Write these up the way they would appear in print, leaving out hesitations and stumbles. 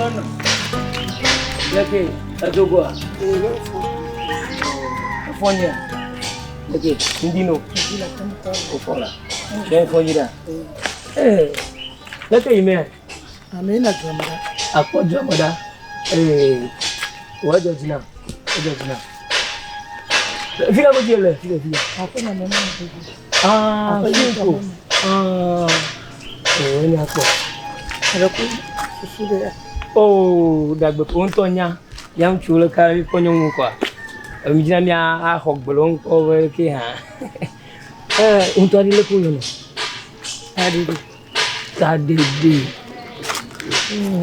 Enɔ. Leke edogoa? Efɔ nyia? Leke ŋdi no? Ofɔ la. Ṣe efɔ nyi ɖa? Ee. Leke yi mea? Ame yi na dua me ɖa. Akpɔ dua me ɖa. Ee. Wò edzɔ dzi nam. Edzɔ dzi nam. Fi ka godzi le? Fi ka fi ka? Aƒe me me me. Ah, fi ko. Ah. Oo, enya kpɔ. Ɖe ko susu ɖe ya. Oo, ɖagbe ko ŋutɔ nya. Ya ŋutsuwo le ka kpɔ nyɔnuwo kɔa. Emi dzina mía axɔ gbe le wo ŋu kpɔ be ke hã. Ee, ŋutɔ aɖe le ko yɔnɔ. Taɖeɖe. Taɖeɖe.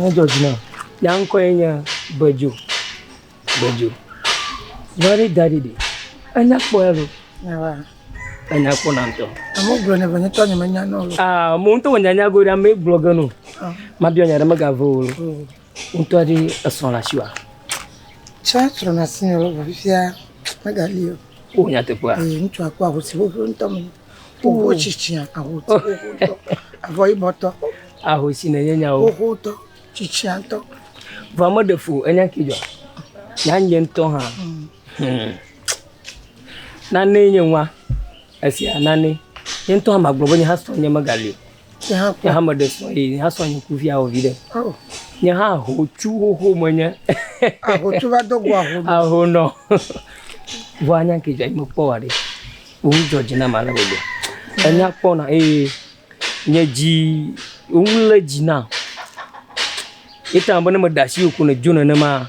Edzɔ dzi nam. Ya ŋkɔe nye Bedzo. Bedzo. Va ɖe da ɖi ɖe. Enya kpɔ ya lo. Enya kpɔ na ŋutɔ. Amewo gblɔ ne be nye tɔ nye menya nɔ lo. Ah, mo ŋutɔ wɔ nyanya go ɖe ame gblɔ ge no. Ah. Mabiɔ nya ɖe megave o lo. Ŋutɔ ɖe esrɔ̃ le asiwòa? Tsã srɔ̃ le asinye lo vɔ fifia megali o. O nyateƒea? Ee, ŋutsua kpɔ ahosi xoxo ŋutɔ me. Xoxo tsitsia ahosi xoxo ŋutɔ. Avɔ yibɔ tɔ. Ahosi nenye nyawo. Xoxo tɔ. Tsitsia ŋutɔ. Vɔa meɖe fu enya ke dzɔa? Nya nye ŋutɔ hã. Hmm. Nanee nye nua. Esia nane. Nye ŋutɔ hã magblɔ be nye hã srɔ̃nye megali o. Nye hã Nye hã meɖe srɔ̃ eye nye hã srɔ̃nye ku fia wɔ viɖe. Oh. Nye hã ahotsu xoxo menye. Ahotsu va do go ahonɔ. Ahonɔ. Vɔa nya ke dzɔa nye mekpɔ wa ɖe. Wò dzɔ dzi nam ale gbegbe. Enya kpɔna eye Nye dzi wo lé dzi nam. Ye ta be ne meɖe asi ko ne dzo nenema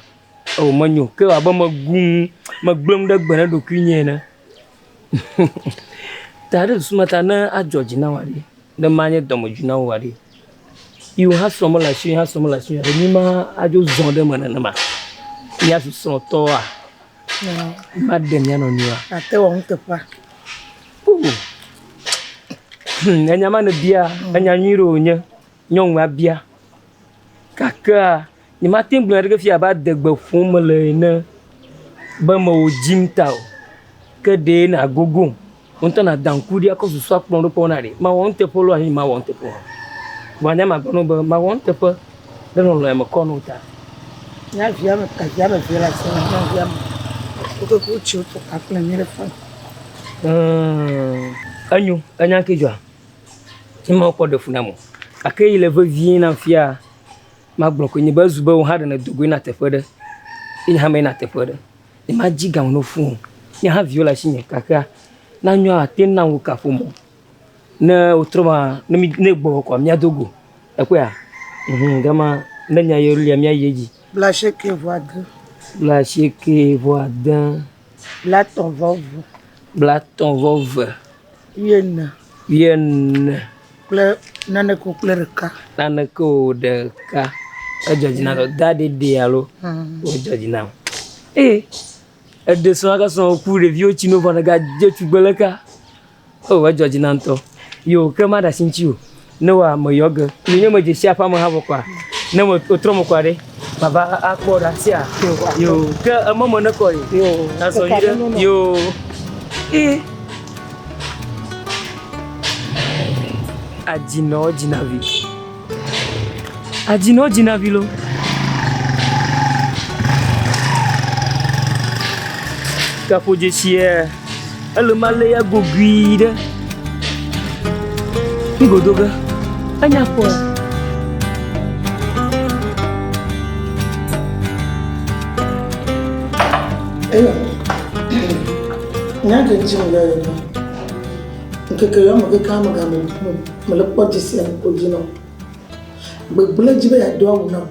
eo menyo o. Ke abe megu nu, megblẽ nu ɖe gbe na ɖokuinye ene. Ta ɖe susu ma ta ne adzɔ dzi na wò aɖe, ne manye dɔmedzoe na wò aɖe, yi wò hã srɔ̃ mele asiwò, nye hã srɔ̃ mele asinye o, ɖe mi ma adzo zɔ ɖe eme nenema? Míazu srɔ̃tɔwoa? Maɖe mía nɔnɔewoa? Ate wɔ nuteƒea? O! Hmm, enya ma nèbia, enya nyui ɖe wònye nyɔnua bia. Gakea, nyemate ŋu gblɔe ɖe fia abe adegbe ƒom mele ene be mewò dzim ta o. Ke ɖee nàgogom, wò ŋutɔ nàda ŋku ɖi akɔ susu akplɔm ɖo kpɔ na ɖe mawɔ nuteƒe loo alo nyemawɔ nuteƒe o. Vɔa nye magblɔ na wò be mawɔ nuteƒe ɖe lɔlɔ̃ ya mekɔ na wò ta. Nye via me, evia me vie le asinye, nye via me. Wo kekeŋ wotsi wotɔ kpakple nyuie ɖe fɔm. Ɛɛ, enyo, enya ke dzɔa? Nye mawu kpɔ ɖe fu nam o. Gake eyi le vevie nam fia, magblɔ koe nye be ezu be wò hã ɖe nèdo go yina teƒe ɖe. Ye nye hã meyina teƒe ɖe. Nyemadzi ga no fũ o. Nye hã viwo le asinye gakea, ne anyoa ate ŋu nam wò kaƒomɔ. Ne wotrɔ ma, ne mi ne egbɔ kɔa míado go. Ekpɔea? Unhun gama ne nya ye lia míayi edzi. Blaasieke vɔ ade. Blaasieke vɔ ade. Blatɔ̃ vɔ eve. Blatɔ̃ vɔ eve. Wuiene. Wuiene. Kple naneke o kple ɖeka. Naneke o ɖeka. Edzɔ dzi na dɔ da ɖeɖe alo edzɔ dzi nam. Ee, eɖe srɔ̃ ake srɔ̃ ku ɖeviwo tsi no vɔ nègadze tugbe leka. O, edzɔ dzi nam ŋutɔ. Yo, ke maɖe asi ŋuti o. Ne wòa meyɔ ge. Yi ne medze si aƒea me hã vɔ kɔa, ne me wotrɔ me kɔa ɖe, mava akpɔ ɖa sia. Yo, ke emɔ me nekɔ yi. Yo, Azɔ nyuiɖe. Yo. Ee. Adzinɔ dzina vi. Adzinɔ dzina vi lo. Kaƒodzesie ele ma le ya gogui ɖe. Nugodo ge. Enya kpɔa. Eyo, nya ke ŋuti mele ye be, ŋkeke yawo me kekeŋ megame ŋkume mele kpɔ dzesi ŋku dzi na wò. Gbegblẽ dzi be yeado awu nam.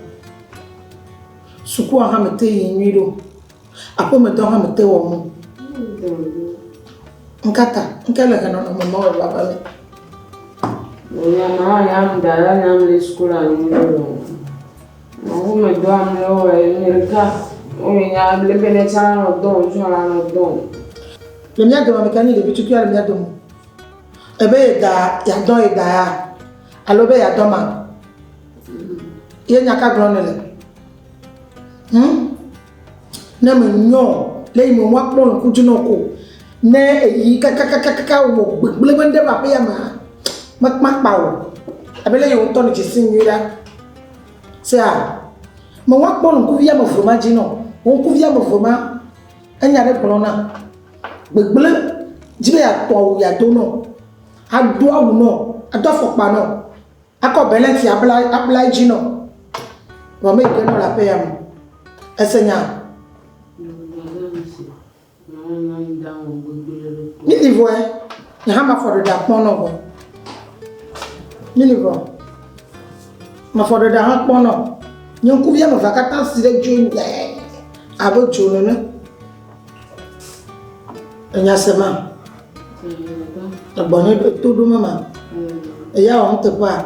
Sukua hã mete yi nyuie ɖe o. Aƒemedɔ hã mete wɔm o. Ŋkata, ŋke le he nɔnɔme mawo va va me? Le mía dome, ameka nye ɖevi tukui le mía dome? Ebe yeda yeadɔ yeda ya alo be yeadɔ ma? Ye nya ka gblɔm nèle? Hm? Ne menyɔ o, le yi me woakpɔ ŋku dzi nɔ ko. Ne eyi kakakakaka wɔ gbegblẽ be ŋɖe va aƒe ya mea, mekpa kpa o. Abe le yi wò ŋutɔ nèdze si nyuie ɖa. Sea? Mewɔ akpɔ le ŋkuvi ame eve ma dzi nɔ. Wò ŋkuvi ame eve ma, enya ɖe gblɔ na. Gbegblẽ dzi be yeatɔ awu yeado nɔ. Ado awu nɔ, ado afɔkpa nɔ. Akɔ belɛti abla abla edzi nɔ. Vɔ me yi ke nɔ le aƒe ya me. Ese nya? Mi li vɔe. Nye hã mafɔ ɖeɖe akpɔ nɔ vɔ. Mi li vɔ. Mafɔ ɖeɖe hã kpɔ nɔ. Nye ŋkuvi ame evea katã si ɖe dzo nyɛɛ abe dzo nene. Enya se ma? Egbɔ nye to ɖo me ma? Eya wɔ nuteƒea?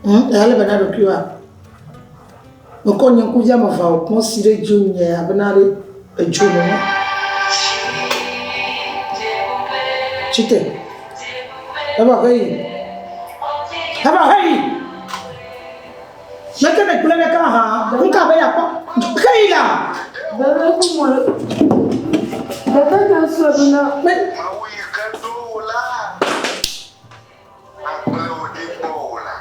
Hm, eya lé be na ɖokuiwoa? Mekɔ nye ŋkuvi ame eveawo kpɔ si ɖe dzo nye abe na ɖe edzo nene. Tsite. Eva heyi. Eva heyi. Meke ne kple ɖeka hã. Ŋka be yakpɔ. Heyi la. Bebe ku mo. Bebe na sɔ na. Mawu yi ke ɖo wò la. Agblẽ wò ɖi kpɔ o la.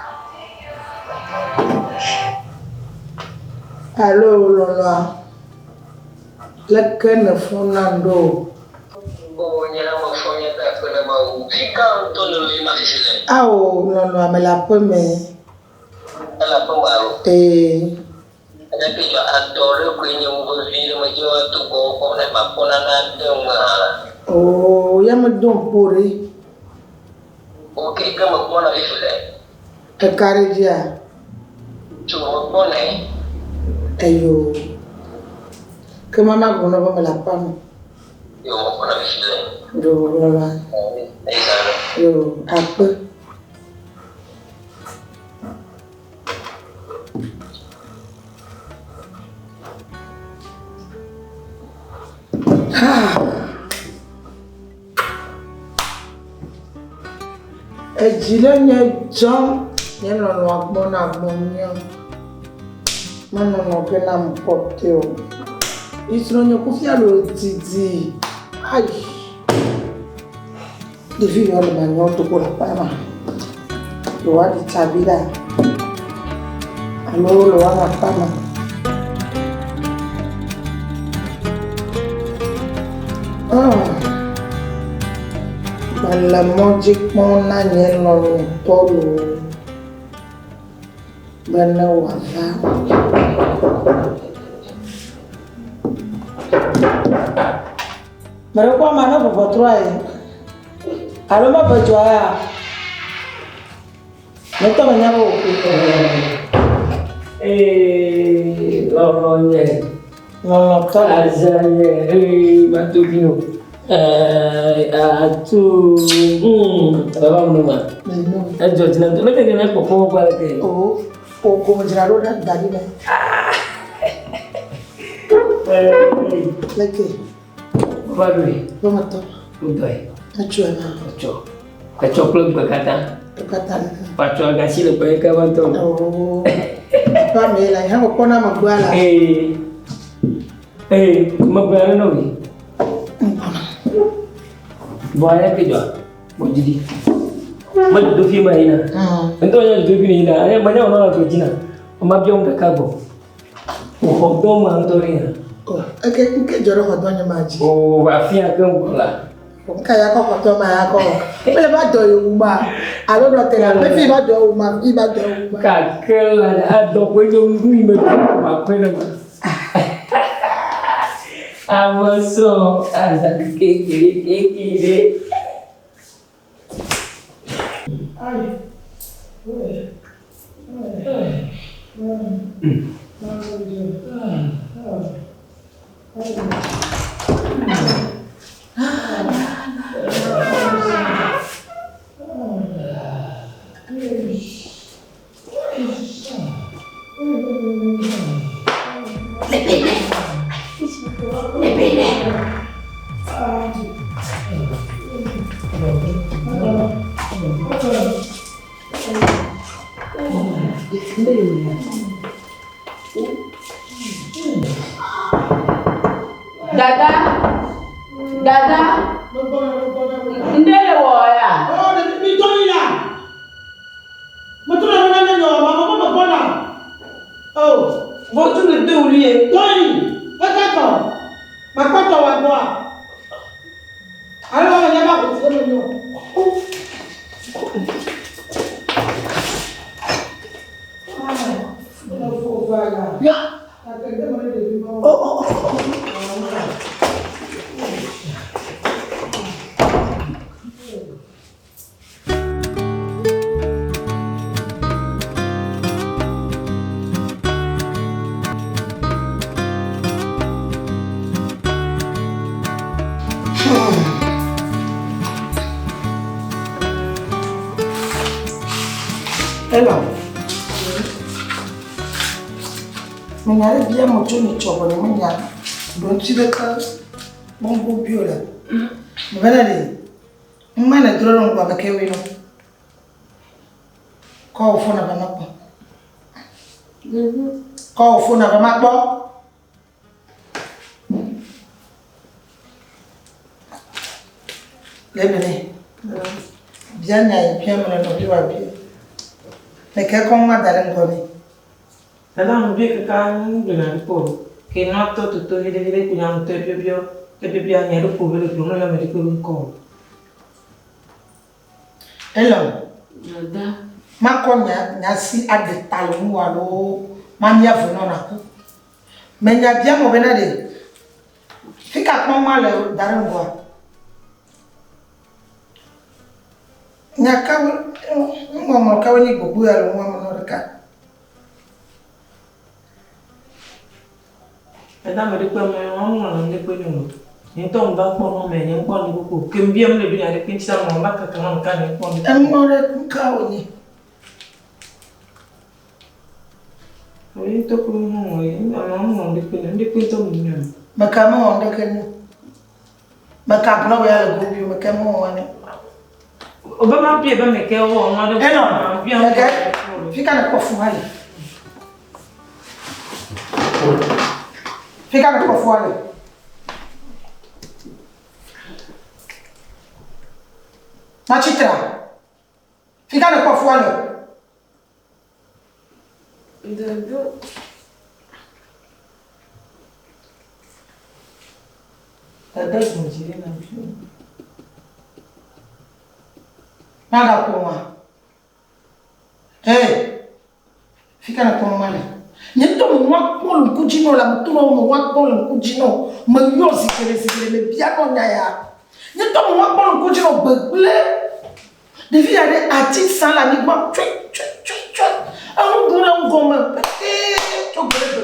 Alo lɔlɔ̃a, leke nèfɔ nam ɖo? Oo, nye hã mefɔ nye ta akpe na Mawu. Fika ŋutɔ nèle ema fifi le? Ao, lɔlɔ̃a, mele aƒe me. Èle aƒe me alo? Ee. Gake dzɔ adɔ ɖe koe nye nu vevi ɖe medzi be mato gbɔwò kpɔ ne makpɔ nane ade ŋu hã la. Oo, ya medo ŋku o ɖe. Ok, ke mekpɔna fifi le. Eka ɖe dzia? Tso mekpɔnɛ. Eyo. Ke mama gblɔ na be mele aƒea me. Yo, mekpɔna fifi le. Yo, lɔlɔa. Eyi zã ɖe. Yo, akpe. Edzi ɖe nye dzɔm, nye lɔlɔ̃a gbɔna gbɔnye. Menɔnɔ ge nam kpɔtɔe o. Yi srɔ̃nye kufia lo didi. Ayi. Ɖevi yiwo le manyɔ dogo le aƒea me. Le woaɖi tsa vi ɖa alo le woanɔ aƒea me. Ah, mele mɔ dzi kpɔm na nye lɔlɔ̃tɔ loo be ne wòava. Ame ɖe kpɔ amea ne ʋu ʋɔtrua yi alo me ʋe dzoa ya nye ŋutɔ menya be wòku. Ee, lɔlɔ̃nye. Lɔlɔ̃tɔ. Azã nye ee matovi o. Ee, atu baba mu ma. Edzɔ dzi na ŋutɔ. Leke ke míakpɔ kpɔ aleke? O, o ko medzra ɖo ɖe da ɖi ne. Leke. Va ɖoe. Ƒemetɔ. Wodɔe. Etsɔe ma. Etsɔ. Etsɔ kple gbe katã. Katã ɖeka. Patsɔ agasi le gbe ɖeka va tɔ. Oo. Ƒe ame la, ihe mekpɔ na megbea la. Ee. Ee, megbea ne nɔvi. Ŋkpɔna. Vɔ ayɛ ke dzɔa, bɔ didi. Me dzodoƒi ma yina. Ŋutɔ nye dzodoƒi yina. Eye menya wònɔ le dzi na. Woma biɔ ŋu ɖeka gbɔ. Wòxɔ dɔ ma ŋutɔ ɖe ya. Eke ŋke dzɔ ɖe xɔdɔ nye ma dzi. O afia ke ŋgɔ la. Ŋka ya kɔ xɔdɔ ma ya kɔ. Mele va dɔ yi wu ma. Alo nɔ te la mefi va dɔ wu ma, fi va dɔ wu ma. Kake la adɔ koe nye nu yi me ma koe ne ma. Ame srɔ̃ aza kekere kekere. Dada, dada, ŋɖe le wɔ ya? Metrɔ ɖe nane nyɔ, mama me gbɔna. Oh. Elo. Menya ɖe bia mo tso nyitsɔ vɔ nye menya ɖo ŋuti ɖeke gbɔngbɔ bio le. Mebena ɖe ŋma ne dro ɖe ŋgɔ ame ke woe nɔ. Kɔ wò fona va makpɔ. Kɔ wò fona va makpɔ. Lebene. Bia nya yi bia mele nɔvi wa bia. Meke kɔ ŋma da ɖe ŋgɔ nɛ. Dada ŋu bie kaka ŋu gblɔna ɖi kpɔ o. Ke nua tɔ toto viɖe viɖe ko nya ŋutɔ ebiɔbiɔ ebiɔbiɔ nya ɖo ƒo be le gblɔm le ame ɖekpe be ŋkɔ o. Elɔ. Dada. Makɔ nya nya si aɖe ta le ŋuwò alo mamia ve nɔ nàku. Menya bia mɔ bena ɖe fika kpɔm male da ɖe ŋgɔa? Nya kawo nuŋɔŋlɔ kawo nye gbogbo ya le ŋua me nɔ ɖeka? Dada ame ɖekpe me wɔn ŋlɔ nu ɖekpe nɛ o. Nye ŋutɔ ŋva kpɔ nu me nye ŋkpɔ nu kpokpo. Ke ŋbia ŋle ɖo nya ɖekpe ŋuti sa ŋlɔ va kaka na ŋka nye ŋkpɔ nu. Eŋlɔ ɖe ŋka wònye? Wo ŋutɔ ko ŋlɔ ye ame ŋlɔ nu ɖekpe nɛ. Nu ɖekpe ŋutɔ me nɛ o. Meka mewɔ nu ɖeke nɛ o. Meka gblɔ be ya le go bio meke mewɔ nɛ. Obe ma bia be meke wɔ nua ɖe. Enɔ meke fika ne kpɔ fu hã le. Fika ne kpɔ fua le. Matsi tra. Fika ne kpɔ fua le. Dodo. Dada gbɔn dzi ɖe na vi. Magaƒo ma. Hey! Fika nèkpɔ nu ma le? Nye ŋutɔ menɔa kpɔ le ŋku dzi na wò le ame to na wò, menɔa kpɔ le ŋku dzi na wò. Meyɔ zi geɖe zi geɖe mebia nɔ nya ya. Nye ŋutɔ menɔa kpɔ le ŋku dzi na wò gbegblẽ. Ɖevi ya ɖe ati sã le anyigba tsɔe tsɔe tsɔe tsɔe. Enu ɖu le ŋgɔme petee tso gbe ɖe gbe.